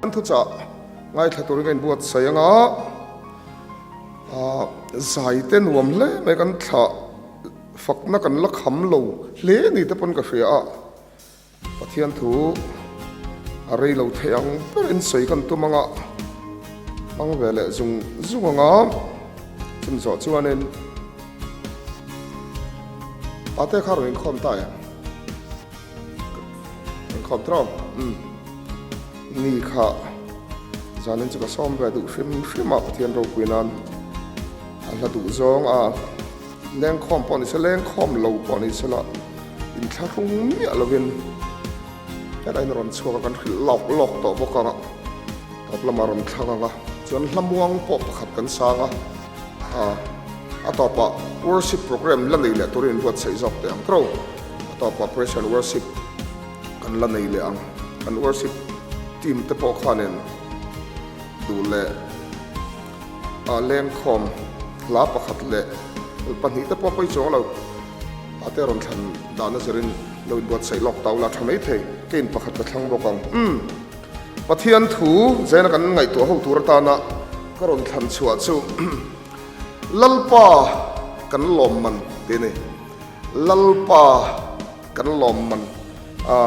An thuchah ngaithla turin ka inbuatsaih anga zai te nuam hle mai kan thlah fakna kan la kham lo hle ni te pawn ka hria a, Pathian thu a rei lo thei ang berin sawi kan tum anga hmang ve leh zung zung anga chumi zawh chuanin Pate kha rawn inkhawm ta em? Kan khawm tawh umm ni kha zanin chu ka sawm ve duh hrim hrim a Pathian ropui nan a hla duh zawng a lengkhawm pawh ni se lengkhawm lo pawh ni se la inthlahrung miah lovin helaiin a rawn chhuak a kan hrilh lawk lawk tawh bawk ang a tawp lamah a rawn thlang ang a chuan hla muang pawh pakhat kan sang a. A tawpah worship program la nei leh turin inbuatsaih zawk teh ang tro. A tawpah praise and worship kan la nei leh ang. Kan worship team te pawh khanin duh leh lengkhawm hla pakhat leh pahnih te pawh pawi chuang lo. A te rawn thlan dahna zirin lo inbuatsaih lawk ta ula tha maithei. Keiin pakhat ka thlang bawk ang. Umm. Pathian thu zaina kan ngaihtuah ho tur atana ka rawn thlan chhuah chu Lalpa kan lawmman tih a ni. Lalpa kan lawmman a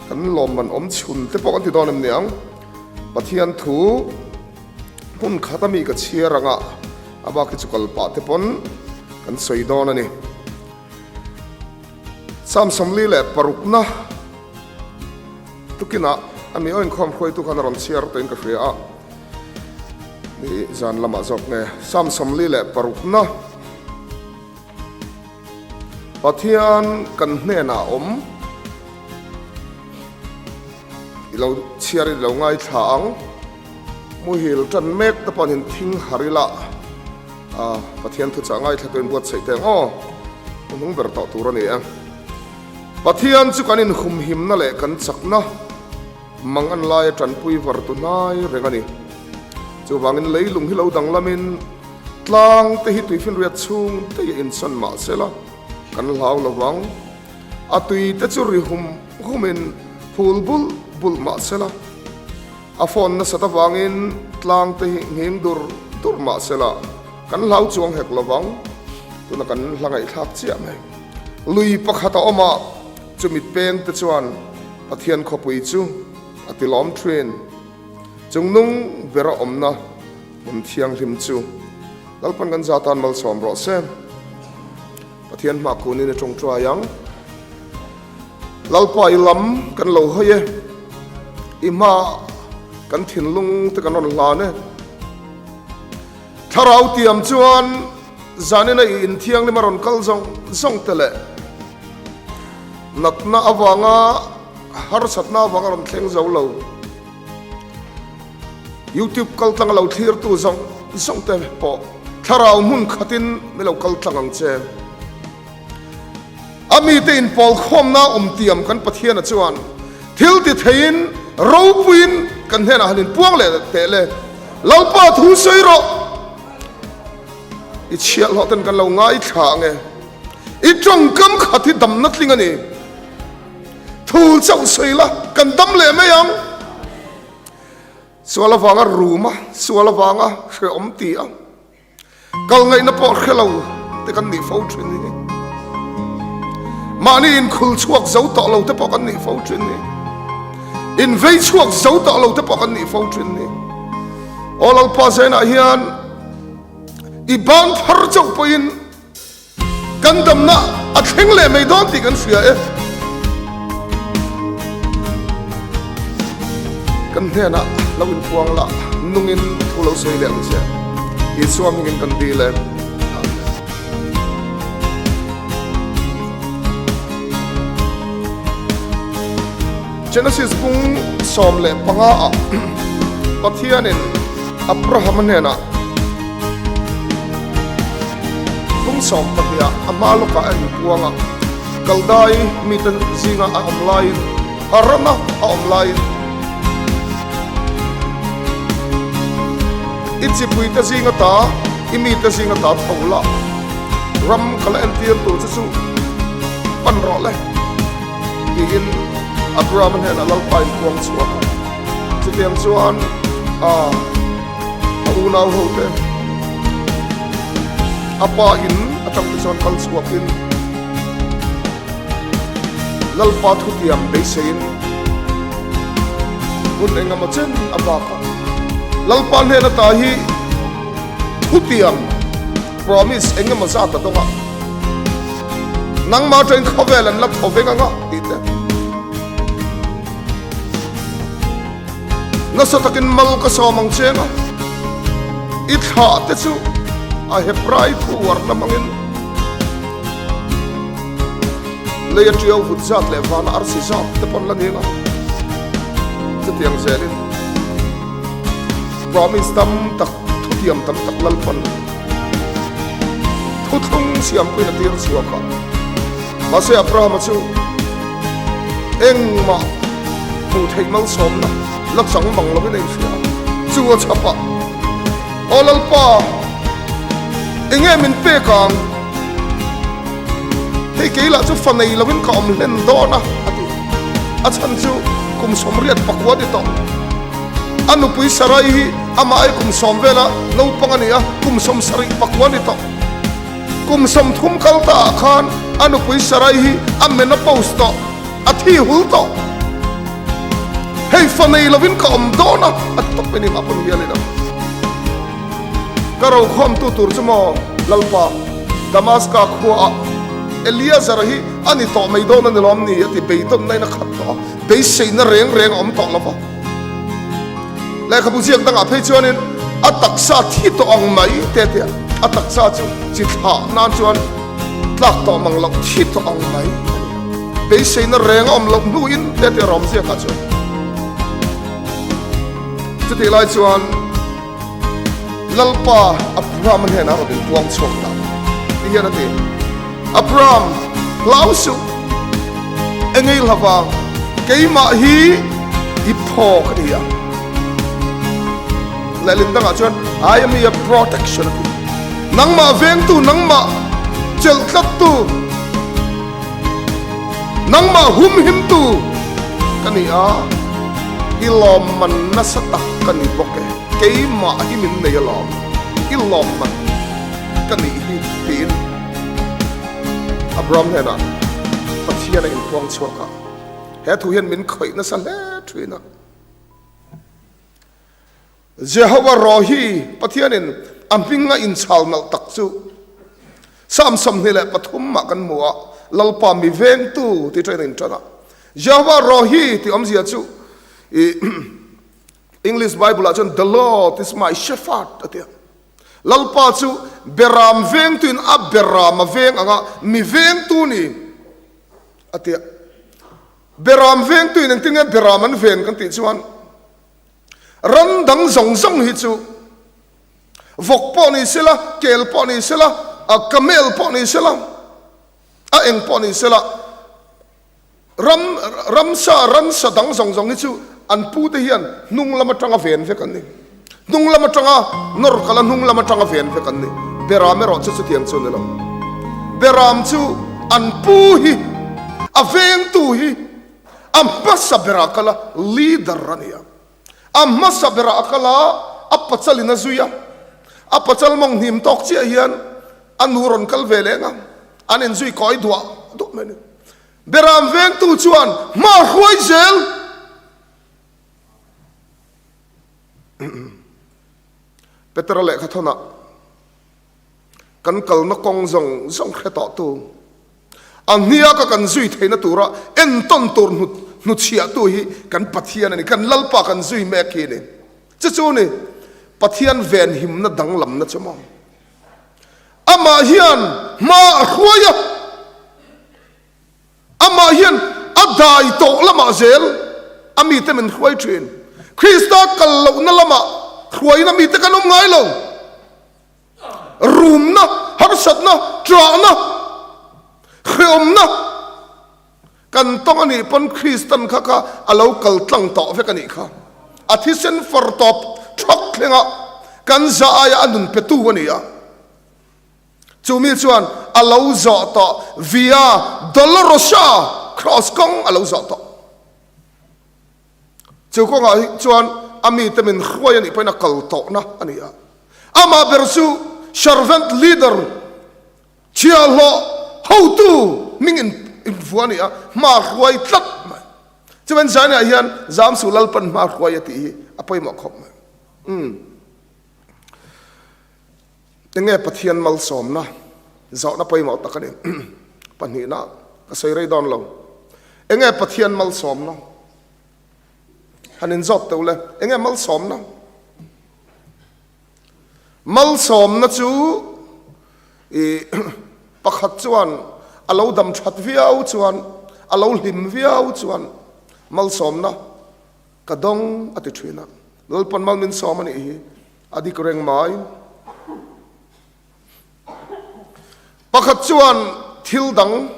kan lawmman awm chhun te pawh kan ti dawn em ni ang. Pathian thu hmun khat ami ka chhiar anga a bak hi chu kal pah te pawn kan sawi dawn a ni. Psalm 46 na Tukinah a mi aw inkhawm hruaitu khan a rawn chhiar tawhin ka hria a, ni zan lamah zawk nge Psalm 46 na Pathian kan hnenah a awm i lo chhiar i lo ngaithla ang, muhil tan mek te pawh an inthing har ila Pathian thuchah ngaithla tuin buatsaih teh ang aw, hnuhnung ber tawh tur a ni e. Pathian chu kan inhumhimna leh kan chakna mang an laia tanpui var tu hnai reng a ni. Chuvangin leilung hi lo danglamin tlang te hi tuifinriat chhung daih a insawn mah se la, kan hlau lo vang. A tui te chu ri hum humin phul bulh bulh mah se la, a fawn nasat avangin tlang te hi nghing dur dur mah se la, kan hlau chuang hek lo vang. Tuna kan hla ngaihthlak chiah mai. Lui pakhat a awm a, chumi peng te chuan Pathian khawpui chu a ti lawm thin. Chungnung ber a awmna hmun thianghlim chu Lalpan kan za tan malsawm rawh se. Pathian hma kunin a tawngtai ang. Lalpa i lam kan lo hawi e, i hma kan thinlung te kan rawn hlan e. Thlarau tiam chuan Zanina i inthianghlim a rawn kal zawng zawng te leh natna avanga harsatna avanga rawn thleng zo lo YouTube kal tlang a lo thlirtu zawng zawng te pawh thlarau hmun khatin mi lo kal tlang ang che. A mite inpawl khawmna awm tiam kan Pathiana chuan thil ti theiin ropuiin kan hnenah han inpuang leh teh le. Lalpa thu sawi rawh! I chhiahhlawh ten kan lo ngaithla ang e. I tawngkam khat hi damna tling a ni. Thul chauh sawi la, kan dam leh mai ang. Sual avanga rum a, sual avanga hrehawm ti a, kal ngaihna pawh hre lo te kan nih fo thin hi. Mahni inkhul chhuak zo tawh lo te pawh kan nih fo thin hi. Invei chhuak zo tawh lo te pawh kan nih fo thin hi. Aw Lalpa Zainah hian i ban phar chauh pawhin kan damna a thleng leh mai dawn tih kan hria e. Kan hnenah lo inpuang lah nungin thu lo sawi leh ang che. Isua hmingin kan dil e. Amen. Genesis bung 15 ah Pathianin Abraham hnenah bung 12 ah a hma lawkah a inpuang a, Kaldai mite zinga a awm laiin, Harana a awm laiin, I chipuite zinga ta, i mite zinga ta tho la, ram ka la entir tur che chu pan rawh le. Tiin Abraham-a hnenah Lalpa in puang chhuak a. Chutiang chuan a a unau ho te a pa in atang te chuan kal chhuakin Lalpa thutiam beiseiin hun engemaw chen a bak a. Lalpa hnen ata hi thutiam, promise, engemaw zat a dawng a. Nangmah atangin khawvel an la thaw veng anga tih te. Nasa takin mal ka sawm ang cheng a, i thlah te chu a Hebrai thu uarna hmangin lei a tiau vut zat leh vana arsi zat te pawn la ning a. Chutiang zelin promise tam tak, thutiam tam tak Lalpan thuthlung siampuiin a tir chhuak a. Mahse Abrahama chu engmah hmuh theih malsawmna la chang mang lovin a inhria a, chu a chhap a, Aw Lalpa, enge min pek ang? Hei kei lah chu fa nei lovin ka awm hlen dawn a, a ti. A chhan chu kum 84 ni tawh. A nupui Sarai hi amah ai kum sawm vela naupang a ni a, kum 74 ni tawh. Kum 30 kal ta ah khan a nupui Sarai hi a menopause tawh, a thi hul tawh. Hei fa nei lovin ka awm dawn a, a ti tawp mai ni mah pawn hialin a. Ka rokhawmtu tur chu maw Lalpa, Damaska khua ah Eliazar hi a ni tawh mai dawn a ni lawm ni a ti beidawnna in a khat tawh a, beiseina reng reng a awm tawh lo va. Lehkhabu ziak dangah phei chuanin a taksa thi tawh ang mai te tia a taksa chu chi thlah nan chuan tlak tawh mang loh thi tawh ang mai a ni a. Beiseina reng a awm loh hnuin te tia rawm ziakah chuan chutih lai chuan Lalpa Abraham hnenah rawn inpuang chhuak ta ti hian a ti, Abraham, hlau suh, engei hlava keimah hi i phaw ka ni a. Lehlin dangah chuan I am your protection a ti. Nangmah vengtu, nangmah chelh tlattu, nangmah humhimtu ka ni a, i lawmman nasa tak ka ni bawk e. Keimah hi min nei alawm, i lawmman ka nih hi tiin Abraham hnenah Pathian a inpuang chhuak a. He thu hian min khawih nasa hle thin a. Jehovah Rohi, Pathianin a hming a inchhal nalh tak chu Psalm 23 ah kan hmu a, Lalpa mi vengtu tih ṭain a inṭan a. Jehovah Rohi tih awmzia chu i English Bible ah chuan The Lord is my shepherd a ti a. Lalpa chu beram vengtuin a beram a veng anga mi vengtu ni a ti a. Beram vengtuin engtin nge beram an ven kan tih chuan ran dang zawng zawng hi chu vawk pawh ni sela, kel pawh ni sela, camel pawh ni sela, a eng pawh ni sela, Ram, ramsa, ransa dang zawng zawng hi chu an pute hian hnung lam atanga ven vek an ni. Hnung lam atanga nawr kal a, hnung lam atanga ven vek an ni. Beram erawh chu chutiang chu a ni lo. Beram chu an pu hi, a vengtu hi a hmasa berah kal a, leader a ni a. A hmasa berah a kal a, a pachalin a zui a. A pachal mawng hnim tawk chiah hian a nu rawn kal ve leng a, an inzui kawi duah duah mai a ni. Beram vengtu chuan hma hruai zel. Petera lehkha thawnah kan kalna kawng zawng zawng hre tawhtu, a hniaka kan zui theihna tura entawn tur hnuchhiahtu hi kan Pathian a ni, kan Lalpa kan zui mek hi a ni. Chu chu ni Pathian venhimna danglamna chu maw? Amah hian hma a hruai a, amah hian a dai tawh lamah zel a mite min hruai thin. Krista kal lohna lamah hruaina mite kan awm ngai lo. Rumna, harsatna, ṭahna, hrehawmna kan tawng a nih pawn Kristan kha kha a lo kal tlang tawh vek a nih kha. A thisen far tawp thawk thlengah kan za aia a nun petu a ni a. Chu mi chuan a lo zawh tawh Via Dolorosa cross kawng a lo zawh tawh. Chu kawngah hi chuan a mite min hruai a nih pawhin a kal tawhna a ni a. Amah ber chu servant leader, chhiahhlawh hotu hming invuah a ni a, hma hruai tlat mai. Chuan Zainah hian Zamsu Lalpan hma hruai a tih hi a pawimawh khawp mai. Umm. Enge Pathian malsawmna zawhna pawimawh tak a ni. Pahnihna ka sawi rei dawn lo. Enge Pathian malsawmna? Han inzawt teuh le. Enge malsawmna? Malsawmna chu i pakhat chuan a lo dam that viau chuan, a lo hlim viau chuan malsawmna ka dawng a ti thin a. Lalpan mal min sawm a nih hi a dik reng mai. Pakhat chuan thil dang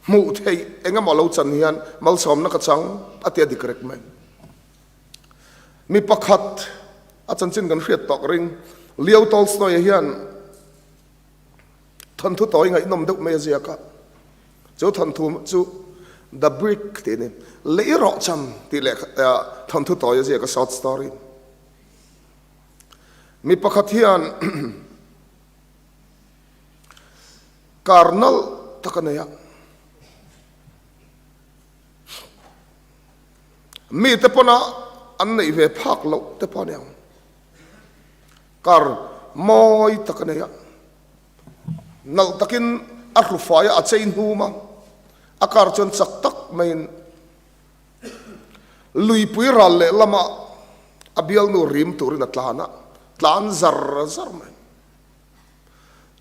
hmuh theih eng emaw lo chan hian malsawmna ka chang a ti a dik rek mai. Mi pakhat a chanchin kan hriat tawk ring Leo Tolstoy-a hian thawnthu tawi ngaihnawm deuh mai a ziak a. Chu thawnthu chu The Brick tih a ni. Lei rawh cham tih leh thawnthu tawi a ziak a, short story. Mi pakhat hian kar nalh tak a nei a. Mite pawna an neih ve phak loh te pawh a ni ang. Kar mawi tak a nei a, nalh takin a hrufai a, a chei hnum a, a kar chuan chak tak maiin luipui ral leh lama a bialnu rim turin a tlan a, tlan zar zar mai.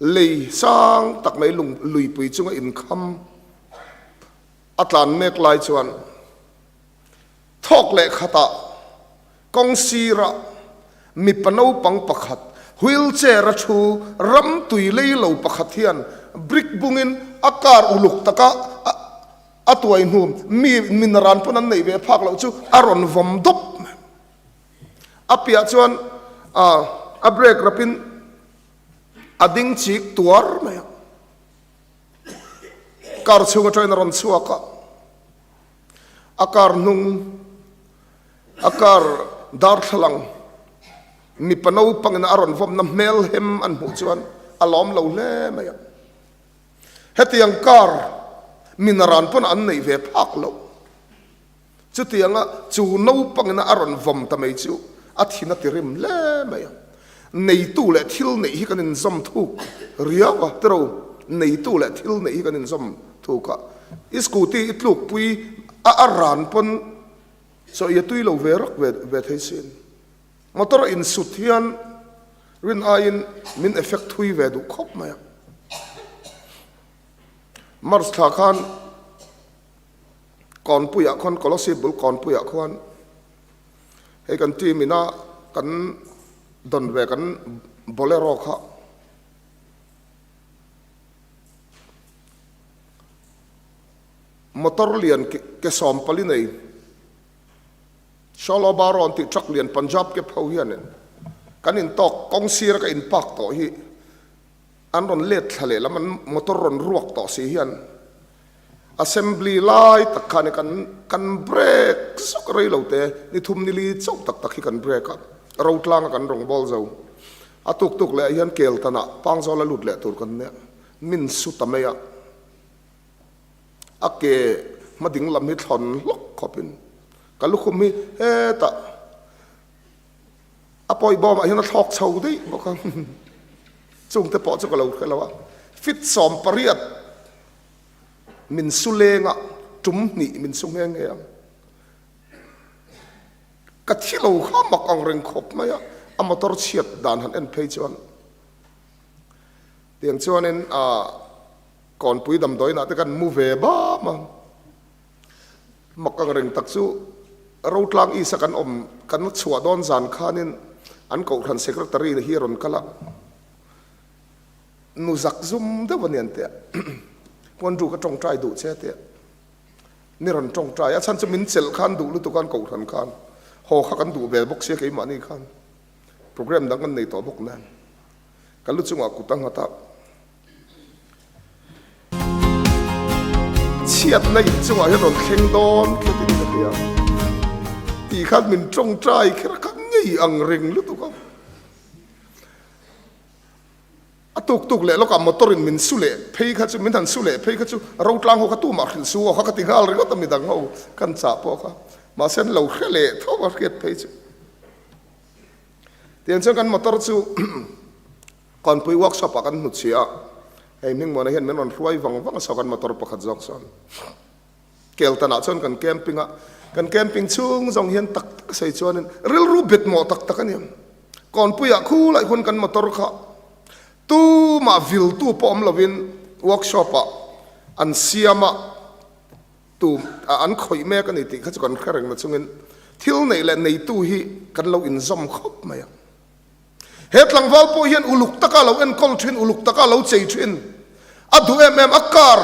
Lei sang tak mai lung luipui chunga inkham A tlan mek lai chuan thawk leh khatah kawng sirah mipa naupang pakhat wheelchair a thu ram tui lei lo pakhat hian brick bungin a car uluk taka a tuai hnu mi min ran pawn an neih ve phak loh chu a rawn vawm dawp mai. A piah chuan a brake rapin a ding chik tuar mai a. Car chhung atangin a rawn chhuak a, a car hnung, a car darthlalang mipa naupangin a rawn vawmna hmel hem an hmuh chuan a lawm lo hle mai a. Hetiang car minaran pawn an neih ve phak loh. Chutianga chu naupangina a rawn vawm ta mai chu a thin a ti rim hle mai a. Neitu leh thil neih hi kan inzawm thuk riau a, tiro, neitu leh thil neih hi kan inzawm thuk a. I scooty i tlukpui a a ran pawn chaw i a tui lo ve rak ve ve thei sin. Motor a insut hian rin aiin min effect thui ve duh khawp mai a. March thla khan. Kawnpuiah khuan Kolosib bul Kawnpuiah khuan hei kan team ina kan dawn ve kan Bolero kha motor lian ke sawmpali nei Sholo Baro an tih truck lian Punjab cab ho hianin kan intawk kawng sira ka in park tawh hi An rawn let thla leh lam an motor rawn ruak tawh si hian assembly lai tak khan kan kan break zawk rei lo te ni thum ni li chauh tak tak hi kan break a rotlang a kan rawn bawl zo a tuk tuk leh ah hian kel tan ah pangzawl a lut leh tur kan nia min su ta mai a a ke hma ding lam hi thlawn hlawk khawp in ka lukhum hi hetah A pawi bawmah hian a thlawk chho daih bawk a, chungte pawh chu ka lo hre lo a, fit 18 min su leng a, tum hnih min su nghe nghe a, ka thi lo kha mak ang reng khawp mai a, a motor chhiat dan han en phei chuan tiang chuanin kawnpui damdawiinah te kan mu ve bam a. Mak ang reng tak chu Rotlang East a kan awm kan chhuah dawn zan khanin an kohhran secretary hi a rawn kal a, nu zak zum deuh a ni an ti a, Puandru ka tawngtai duh che a ti a, ni rawn tawngtai a chhan chu min chelh khan duh lutuk a an kohhran khan haw kha kan duh ve bawk sia keimahni khan programme dang kan nei tawh bawk nen ka lu chungah kut a nghat a. Chhiatna in chungah hian rawn thleng dawn tlat in ka hria. Ti khan min tawngtai kher a, ka ngei ang reng lutuk a. A tuk tuk leh lawkah motor in min su leh phei kha chu, min han su leh phei kha chu Rotlang ho kha tumah hrilh su aw kha ka ti nghal ringawt a midang ho kan chah pawh kha. Mahse an lo hre leh tho a hriat phei chu. Tiang chuan kan motor chu Kawnpui workshop ah kan hnutchhiah a, hei Hmingmuana hian min rawn hruai vang vang a saw kan motor pakhat zawk chuan. Keltanah chuan kan camping a, kan camping chhung zawng hian tak tak a sawi chuanin rilru bet mawh tak tak a ni. Kawnpuiah khu laih hun kan motor kha tumah viltu pawh awm lovin workshop ah an siam a, tu an khawih mek a ni tih kha chu kan hre reng na chungin thil neih leh neitu hi kan lo inzawm khawp mai a. He tlangval pawh hian uluk taka lo enkawl thin, uluk taka lo chei thin. A duh em em, a car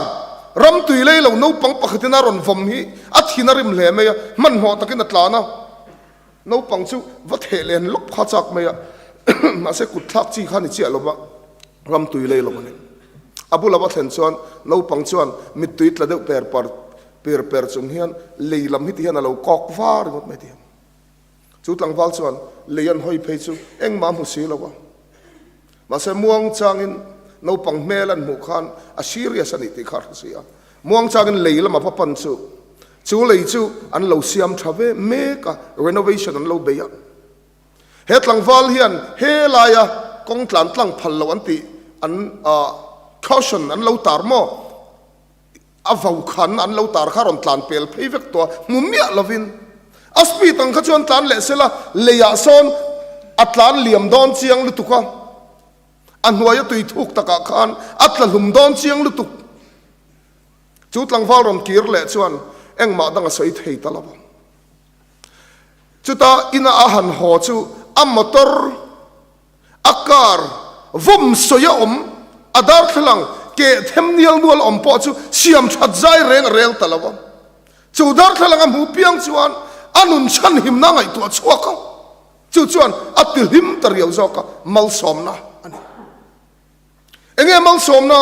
ram tui lei lo naupang pakhatin a rawn vawm hi a thin a rim hle mai a, hmanhmawh takin a tlan a. Naupang chu va theh len lawp kha chak mai a, mahse kut thlak chi kha ni chiah lo va, ram tui lei lo a ni. A bula va thlen chuan naupang chuan mittui tla deuh per par per per chung hian lei lam hi ti hian a lo kawk var ringawt mai ti hian. Chu tlangval chuan lei an hawi phei chu engmah a hmu si lo a. Mahse muangchangin naupang hmel an hmuh khan a serious a nih tih kha a hre si a. Muangchangin lei lama va pan chu chu lei chu an lo siam tha ve mek a, renovation an lo bei a. He tlangval hian he laia kawng tlan tlang phal lo an tih an caution an lo tar maw? A vau khan an lo tar kha rawn tlan pel phei vek tawh a, hmu miah lovin a speed ang kha chuan tlan leh sela, leiah sawn a tlan liam dawn chiang lutuk a, a hnuaia tui thuk takah khan a tla hlum dawn chiang lutuk. Chu tlangval rawn kir leh chuan engmah dang a sawi thei ta lo a. Chuta ina a han haw chu a motor A car vawm sawi a awm, a darthlalang keh them nial nual awm pawh chu siam that zai reng a rel ta lo a. Chu darthlalang a hmuh piang chuan a nun chhanhimna a ngaihtuah chhuak a, chu chuan a ti hlim ta riau zawk a, malsawmna a ni. Enge malsawmna?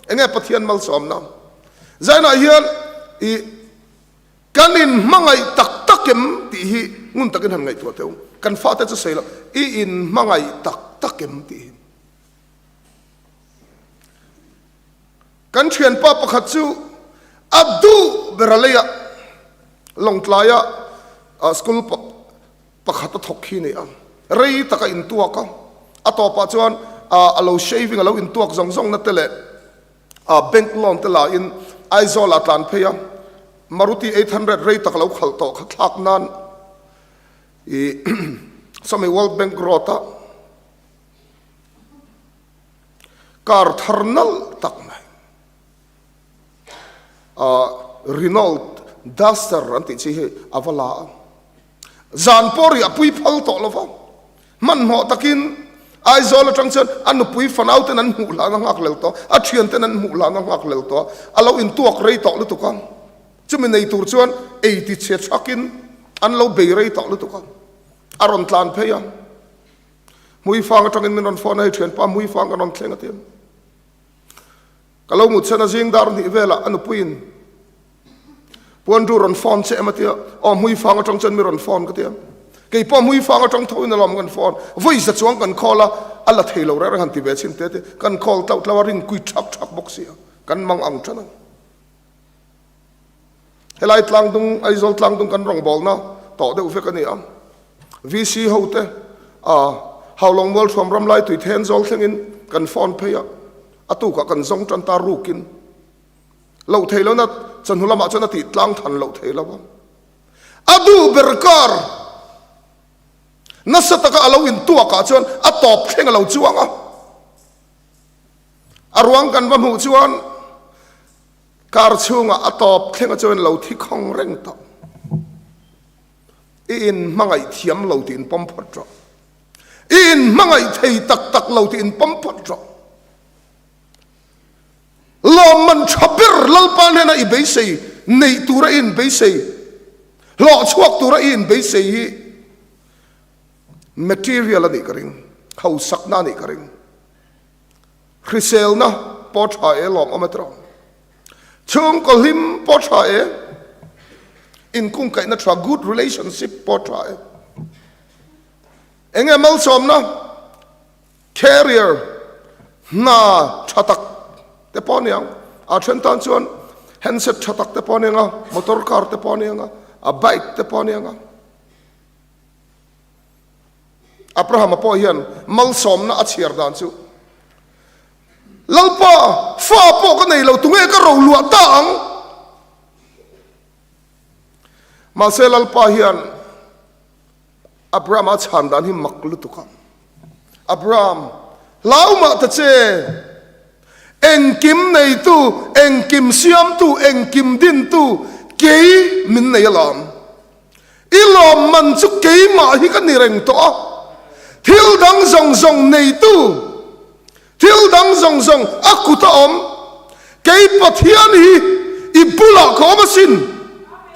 Enge Pathian malsawmna? Zainah hian i. Kan inhmangaih tak tak em tih hi ngun takin han ngaihtuah teh u. Kan fate chu sawi lo, i inhmangaih tak tak em tih hi. Kan thianpa pakhat chu a duh ber a leiah Lawngtlaia school pakhat a thawk khi a ni a. Rei tak a intuak a, a tawpah chuan a lo shaving a lo intuak zawng zawng na te leh Bank loan te la in Aizawl ah tlan phei a, Maruti 800 rei tak lo khalh tawh kha thlak nan i sawmi World Bank Road a car thar nalh tak mai Renault Duster an tih chi hi a va la a. Zan pawh ri a pui phal tawh lo va, hmanhmawh takin Aizawl atang chuan a nupui fanau ten an hmuh hlan a nghak lel tawh, a thian ten an hmuh hlan a nghak lel tawh a, a lo intuak rei tawh lutuk a, chumi nei tur chuan ei ti chhe thakin an lo bei rei tawh lutuk a, a rawn tlan phei a, Hmuifang atangin min rawn phone a, hei thianpa Hmuifang ka rawn thleng a ti a. Ka lo mut chhan a zing dar hnih velah a nupuiin Puanru rawn phone che em a tia, aw Hmuifang atang chuan mi rawn phone ka tia. Kei pawh Hmuifang atang tho in alawm kan phone, vawi za chuang kan call a, a la thei lo reng reng han ti ve chhin te te, kan call tlauh tlauh a rin kui thak thak bawk sia, kan mang ang tan ang. Helai tlangdung, Aizawl tlangdung kan rawngbawlna tawh deuh vek a ni a. VC ho te a Haulawng Mualthuam ramlai tui Thenzawl thlengin kan phone phei a, a tukah kan zawng tan ta rukin loh thei lohna chawhnu lamah chuan a tih tlang than loh thei lo a. A duh ber kar nasa taka a lo intuakah chuan a tawp thleng a lo chuang a. A ruang kan va hmuh chuan kar chhungah a tawp thleng a chuan lo thi khawng reng tawh. I inhmangaih thiam lo tih inpawm phawt rawh. I inhmangaih thei tak tak lo tih inpawm phawt rawh. Lawmman tha ber Lalpa hnena i beisei neih tura i inbeisei, hlawh chhuak tura i inbeisei hi material a nih ka ring, hausakna a nih ka ring. Hriselna pawh tha e lawmawm a ti rawh. Chhungkaw hlim pawh tha e. Inkungkaihna tha, good relationship pawh tha e. Enge malsawmna? Career, hna tha tak te pawh a ni ang. A then tan chuan handset tha tak te pawh a ni ang a, motor car te pawh a ni ang a, a bike te pawh a ni ang a. Abrahama pawh hian malsawmna a chhiar dan chu, Lalpa, fa pawh ka nei lo, tunge ka roluah ta ang? Mahse Lalpa hian Abrahama a chhan dan hi mak lutuk a. Abraham, hlau mah ta che! Engkim neitu, engkim siamtu, engkim dintu kei min nei alawm. I lawmman chu keimah hi ka ni reng tawh a, thil dang zawng zawng neitu, thil dang zawng zawng a kut a awm. Kei Pathian hi i bulah ka awm asin,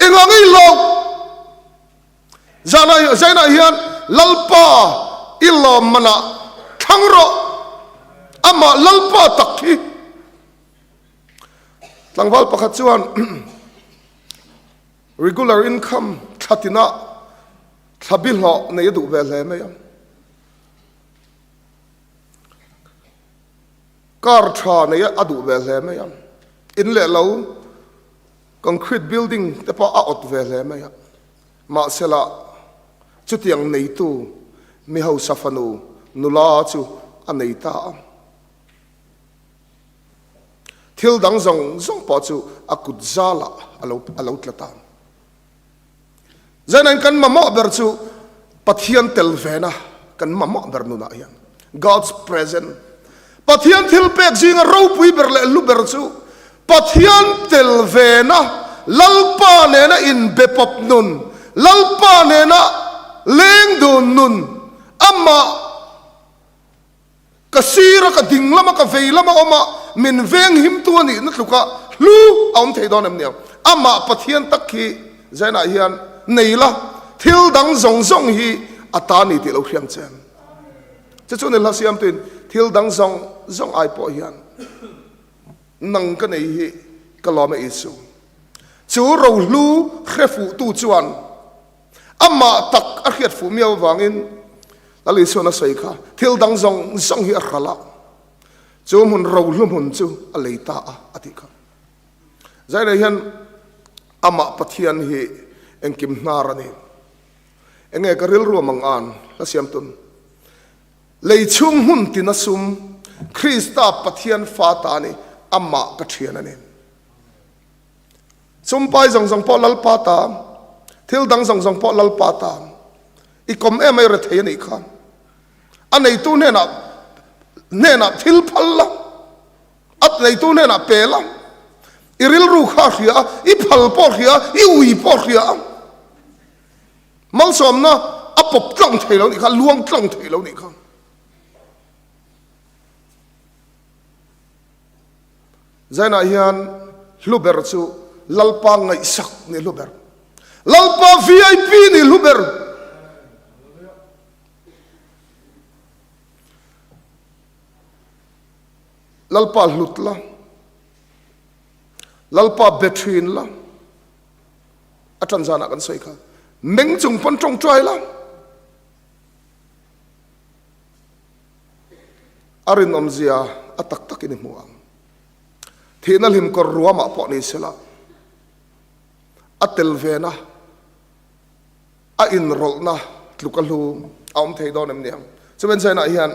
engah ngei lo. Zanah zainah hian Lalpa i lawmmanah thlang rawh, amah Lalpa tak hi. Tlangval pakhat chuan Regular income thla tinah thla bi hlawh nei a duh ve hle mai a. Car tha nei a duh ve hle mai a. In leh lo concrete building te pawh a awt ve hle mai a. Mahsela chutiang neitu mi hausa fanu nula chu a nei ta a. Thil dang zawng zawng pawh chu a kut zalah a lo a lo tla ta. Zainain kan mamawh ber chu Pathian tel vena kan mamawh ber nunah hian God's presence Pathian thil pek zinga ropui ber leh hlu ber chu Pathian tel vena Lalpa nena inbe pawp nun Lalpa nena leng dun nun amah Ka sir a, ka ding lam a, ka vei lam a awm a, min veng himtu a nihna tluka hlu a awm thei dawn em niang? Amah Pathian tak hi Zainah hian nei la, thil dang zawng zawng hi a ta ni tih lo hriang che. Chu chu ni hla siamtuin thil dang zawng zawng ai pawh hian nang ka nei hi ka lawm e Isu. Chu rohlu hre fuhtu chuan Amah tak a hriat fuh miau avangin Lal Isuan a sawi kha, thil dang zawng zawng hi a hral a, chu hmun rohlu hmun chu a lei ta a, a tih kha. Zainei hian amah Pathian hi engkim hnar a ni. Enge ka rilru a mang an hla siam tun. Lei chhung hmun tina sum, Krista Pathian fa ta a ni, amah ka thian a ni. Chumpai zawng zawng pawh Lalpa ta, thil dang zawng zawng pawh Lalpa ta. I kawm em ai rethei a nih kha. A neitu hnenah hnenah thil phal la, a neitu hnenah pe la. I rilru kha a hria a, i phal pawh a hria a, i ui pawh a hria a. Malsawmna a pawp tlang thei lo nih kha, a luang tlang thei lo nih kha. Zainah hian hlu ber chu Lalpa ngaihsak nih hlu ber. Lalpa VIP nih hlu ber. Lalpa hlut la. Lalpa be thin la. A tan zanah kan sawi kha. Meng chung pawn tawngtai la. A rinawmzia a tak takin i hmu ang. Thihna hlim kawr ruamah pawh ni sela, a tel vena, a inrawlhna tluk a hlu a awm thei dawn em niang. Chumen China hian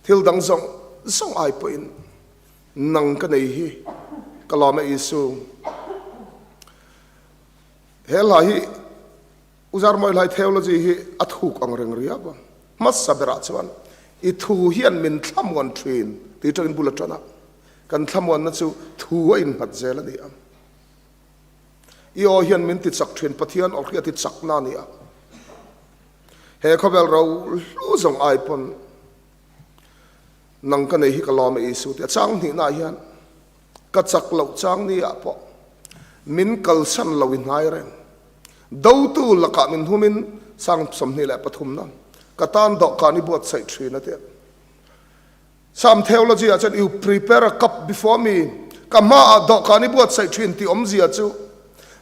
thil dang zawng zawng ai pawhin nang ka nei hi ka lawm e Isu. He hla hi U Zarmawi Hlai Theology hi a thuk ang reng riau a, hmasa berah chuan i thu hian min thlamuan thin tih atangin bul a tan a, kan thlamuanna chu thu a innghat zel a ni a. I aw hian min ti chak thin, Pathian aw hriat hi chakna a ni a. He khawvel ro hlu zawng ai pawn nang ka nei hi ka lawm e Isu tih a chang hnihnaah hian Ka chak loh chang ni ah pawh min kalsan lo i hnai reng. Dotu lakah min humin sang 23 na ka tan dawhkan i buatsaih thin a ti. Psalm theology ah chuan you prepare a cup before me, ka hmaah dawhkan i buatsaih thin tih awmzia chu.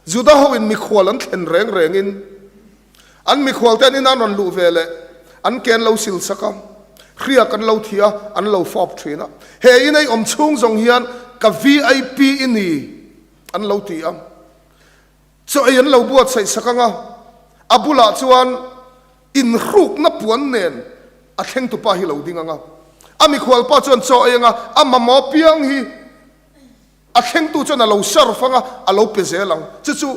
Juda hoin mikhual an thlen reng rengin an mikhualte an ina an rawn luh ve leh an ke an lo sil sak a, hriak an lo thi a, an lo fawp thin a. He in ei awm chhung zawng hian ka vip i ni an lo ti a. Chaw ei an lo buatsaih sak ang a, a bulah chuan inhrukna puan nen a thlengtupa hi lo ding ang a. A mikhualpa chuan chaw ei ang a, a mamawh piang hi a thlengtu chuan a lo serve ang a, a lo pe zel ang. Chu chu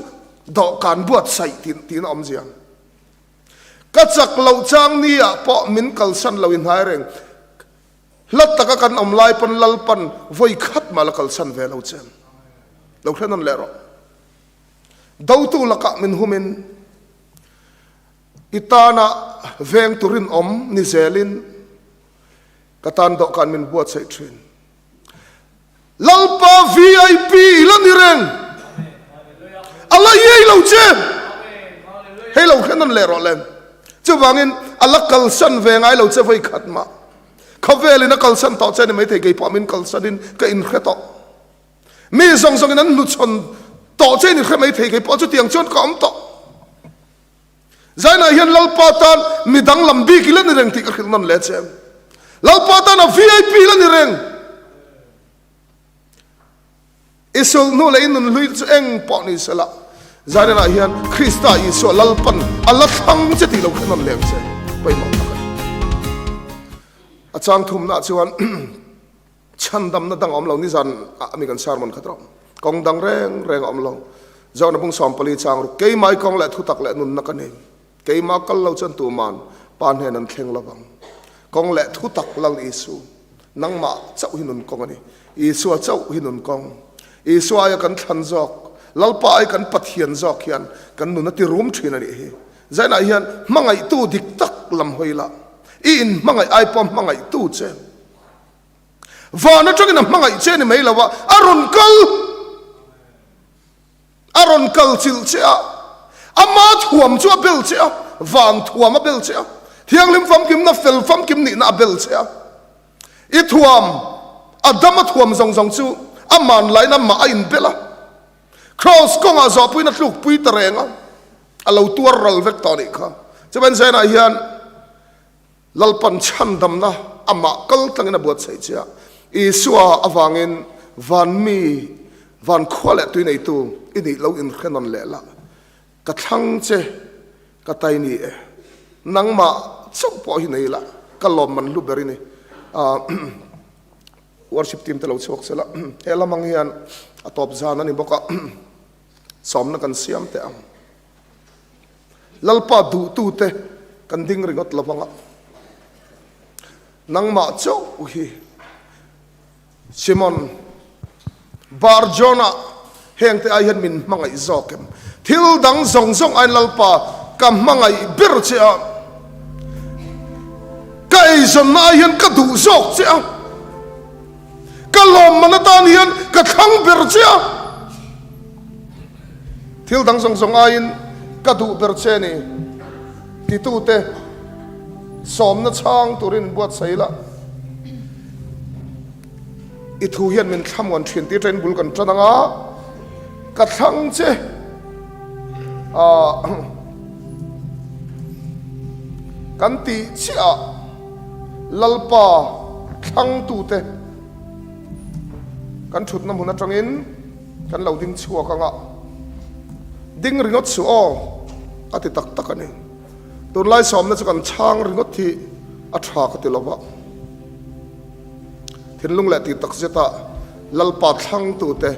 dawhkan buatsaih tih tiin a awmzia. Ka chak loh chang ni ah pawh min kalsan lo i hnai reng. Hla taka kan awm lai pawn Lalpan vawi khat mah la kalsan ve lo che. Lo hre nawn leh rawh. Dotu lakah min humin i tana veng turin awm ni zelin ka tan dawhkan min buatsaih thin. Lalpa vip i la ni reng. A la iai lo che. Hei lo hre nawn leh rawh le. Chuvangin a la kalsan ve ngai lo che vawi khat mah. Khawvelin a kalsan tawh che ni maithei keipawh min kalsanin ka inhre tawh. Mi zawng zawngin an hnuchhawn tawh che in hre mai thei kei pawh chutiang chuan ka awm tawh. Zainah hian Lalpa tan mi danglam bik i la ni reng tih ka hrilh nawn leh che. Lalpa tan a vip la ni reng. I sulhnu leh i nunhlui chu eng pawh ni sela Zainah hian Krista Isua Lalpan a la thlang che tih lo hre nawn leh ang che. Pawimawh tak a ni. A chang thumnaah chuan Chhandamna dang a awm lo, nizan ah mi kan sermon khat rawh. Kawng dang reng reng a awm lo. John a bung 14 chang ruk, Keimah i kawng leh thutak leh nunna ka nei. Keimah kal lo chuan tuman Pa hnen an thleng lovang. Kawng leh thutak Lal Isu, nangmah chauh hi nun kawng a ni. Isua chauh hi nun kawng. Isua aia kan thlan zawk, Lalpa ai kan Pathian zawk hian kan nun a ti rum thin a nih hi. Zainah hian hmangaihtu dik tak lam hawi la, i inhmangaih ai pawh hmangaihtu che. Van atangin a hmangaih che ni mai lo a, a rawn kal, a rawn kal chilh che a, ama thuam chu a bel che a, van thuam a bel che a, thianghlim famkimna fel famkim nihna a bel che a. I thuam, Adama thuam zawng zawng chu a manlain amah a inbel a, Kraws kawngah zawhpuiin a tlukpui ta reng a, a lo tuar ral vek tawh a nih kha. Chuan Zainah hian Lalpan chhandamna amah kal tlangin a buatsaih che a, Isua avangin van mi, van khua leh tui neitu i nih lo inhre nawn leh la, ka thlang che, ka tai ni e, nangmah chauh pawh hi nei la, ka lawmman hlu ber i ni. Worship team te lo chhuak se la, he lam ang hian a tawp zan a ni bawk a, sawmna kan siam teh ang. Lalpa duhtute kan ding ringawt lo vang a, nangmah chauh hi Simon Bar-Jonah hengte ai hian min hmangaih zawk em? Thil dang zawng zawng aiin Lalpa ka hmangaih ber che a, ka eizawnna ai hian ka duh zawk che a, ka lawmman atan hian ka thlang ber che a. Thil dang zawng zawng aiin ka duh ber che ni, titute sawmna chhang turin buatsaih la. I thu hian min thlamuan thin tih aṭangin bul kan ṭan ang a, ka thlang che ah kan tih chiah ah Lalpa thlangtute kan ṭhutna hmun aṭangin Kan lo ding chhuak ang a, ding ringawt suh aw a ti tak tak a ni. Tunlai sawmna chu kan chhang ringawt hi a tha ka ti lo va, thinlung leh tih tak zeta Lalpa thlangtute.